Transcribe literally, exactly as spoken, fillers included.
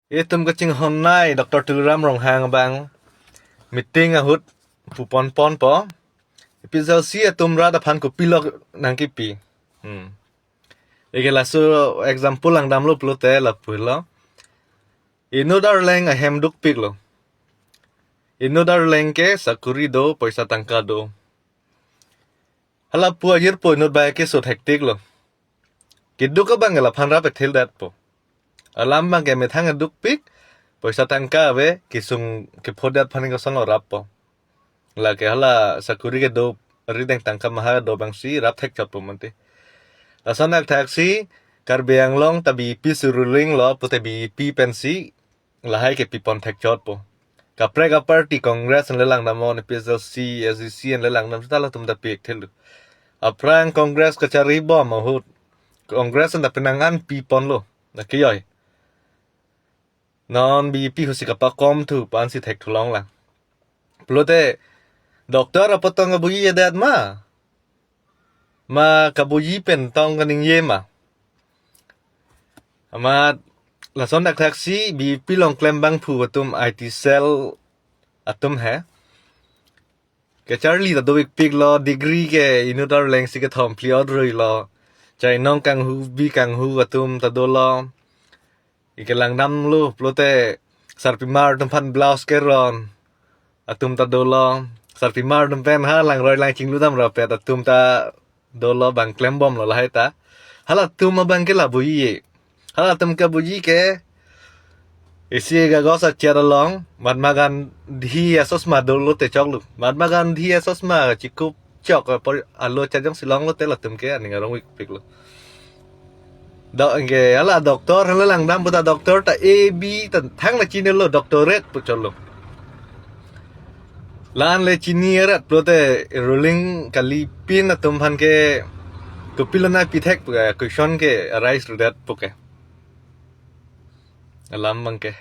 Itum kachinghon nei Doctor Tuliram Ronghang abang meeting ahut puponponpo. A P H L C atum rat aphan kopilok nangkipi. Hmm. Ike laso example langdamlo pulote lapulo. Inut arleng ahem dukpiklo. Inut arleng ke sakuri do, poisa tangka do. Hala pu ajirpo inut bai keso thektiklo. Keduk abang ke laphan rap ethil datpo. Alam abang ke methang dukpik, poisa tangka ave, kesung kephodat aphan kosonlo rappo. Lake hala sakuri kedo, rideng tangka maha do abangsi rap thekchotpo mati. Lason akthaksi Karbi Anglong ta B J P si ruling lo pute B J P pensi lahai kepipon thekchotpo. Kaprek aparty Congress le langdamnon, A P H L C, S D C le langdam seta latum ta pi-ik thil. Aphrang Congress kacharibom ahut Congress anta penang an piponlo. Naki oi. Non B J P ahutsi kapakom thu pu ansi thekthulong lang. Pulote doctor apot tong kabuji adet ma? Ma kabuji pen tong kaningje ma? Amat lason akthaksi B J P along klembangphu atum I T cell atum he. Kacharli ta do-ikpiklo, degree ke inut arleng si kethom phli-ot ruilo. Chainong kanghu, bi kanghu atum ta dolo. Ike langdamlo pulote sarpimar atum aphan blouse keron atum ta dolo. Sarpimar atum pen ha langroi lang chingludam rapet atum ta dolo, bang klembomlo lahai ta. Halatum abang ke labuji. Halatum kabuji ke isi kagos achet along Mahatma Gandhi asosma dolo te choklo. Mahatma Gandhi asosma chikup chok apor alo chajong silong lote latum ke aning arong-ikpiklo. Dok ke hala doctor hala langdam puta doctor ta A B ta thang na chinilo, doctorate pu cholo. La-an le chini arat pulote ruling kalipin atum aphan ke kopilo nangpi thek pu ke question ke arise ru det pu ke. Alam abang ke.